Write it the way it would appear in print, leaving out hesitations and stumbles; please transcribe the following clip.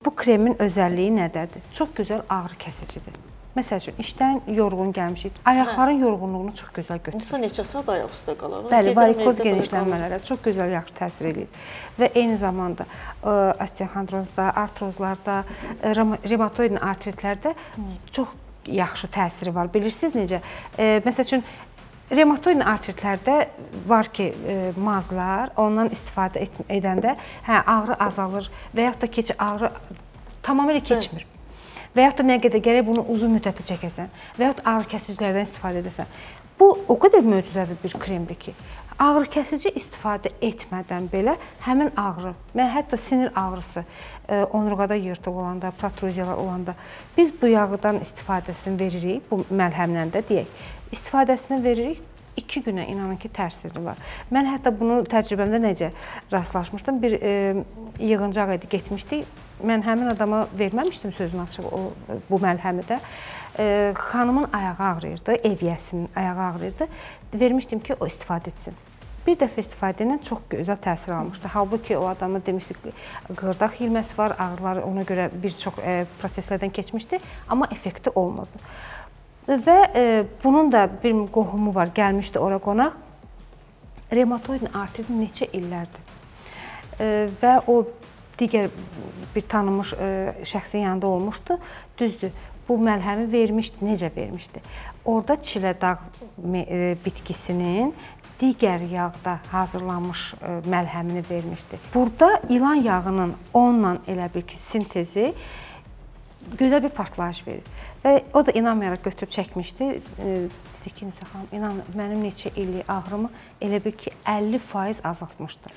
Bu kremin özəlliyi nədədir? Çox gözəl ağrı kəsicidir. Məsəl üçün, işdən yorğun gəlmişik, ayaqların yorğunluğunu çox gözəl götürür. İnsan neçə saat ayaq üstə qalar? Bəli, varikoz genişlənmələrə çox gözəl yaxşı təsir eləyir. Və eyni zamanda osteoxondrozda, artrozlarda, revmatoid artritlərdə çox yaxşı təsiri var. Bilirsiniz necə? Məsəl üçün, revmatoid artritlərdə var ki, mazlar, ondan istifadə edəndə ağrı azalır və yaxud da ağrı tamamilə keçmir. Və yaxud da nə qədər gərək bunu uzun müddətli çəkəsən və yaxud ağrı kəsicilərdən istifadə edəsən. Bu o qədər möcüzəvi bir kremdir ki, ağrı kəsici istifadə etmədən belə həmin ağrı, mən hətta sinir ağrısı, onurğada yırtıq olanda, protruziyalar olanda biz bu yağdan istifadəsini veririk, bu məlhəmlə də deyək, istifadəsini veririk, 2 günə inanın ki, təsiri var. Mən hətta bunu təcrübəmdə necə rastlaşmışdım, bir yığıncaq idi, getmişdik. Mən həmin adama verməmişdim sözün açığı bu məlhəmi də. Xanımın ayağı ağrıyırdı, ev yiyəsinin ayağı ağrıyırdı. Vermişdim ki, o istifadə etsin. Bir dəfə istifadə ilə çox gözəl təsir almışdı. Halbuki o adama demişdik ki, qırdaq xilməsi var, ağrıları ona görə bir çox proseslərdən keçmişdi, amma effekti olmadı. Və bunun da bir qohumu var, gəlmişdi ora qonaq. Revmatoid artrit neçə illərdir. Və o digər bir tanınmış şəxsin yanında olmuşdu. Düzdür, bu məlhəmi vermişdi, necə vermişdi? Orada çilədağ bitkisinin digər yağda hazırlanmış məlhəmini vermişdi. Burada ilan yağının onunla elə bil ki, sintezi gözəl bir partlayış verir. Və o da inanmayaraq götürüb çəkmişdi. Dedi ki, Nisə xanım, inan, mənim neçə illik ağrımı elə bil ki, 50% azaltmışdı.